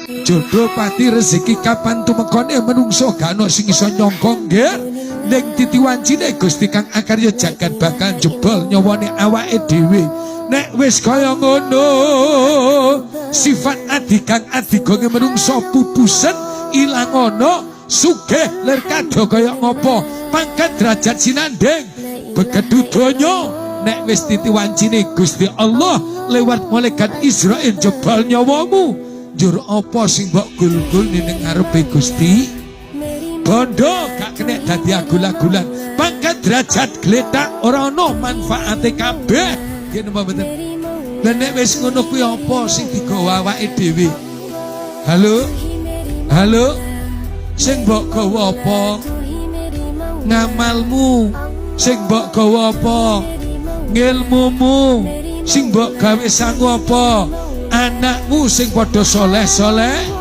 Jodoh, pati, rezeki kapan tumekone menungso gak ono sing iso nyangka, nggih. Ning titi wancine Gusti kang akarya jagat bakal jebol nyawane awake dhewe. Nek wis kaya ngono, sifat adigang adigonge menungso pupusen ilang ana. Sugih lir kado kaya ngopo, pangkat derajat sinanding begedu donya, nek wis titi wancine Gusti Allah lewat malaikat Izrail jebol nyawamu, njur apa sing mbok gul-gul ning ngarepe Gusti? Bondo gak kena dadi agul-agulan, pangkat derajat gletak ora ana manfaate kabeh, nggih napa mboten? Lah, nek wis ngono kuwi apa sing digawa awake dhewe? Halo, halo, sing mbok gawa apa? Ngamalmu. Sing mbok gawa apa? Ngilmumu. Sing mbok gawe sangu apa? Anakmu sing padha soleh-soleh.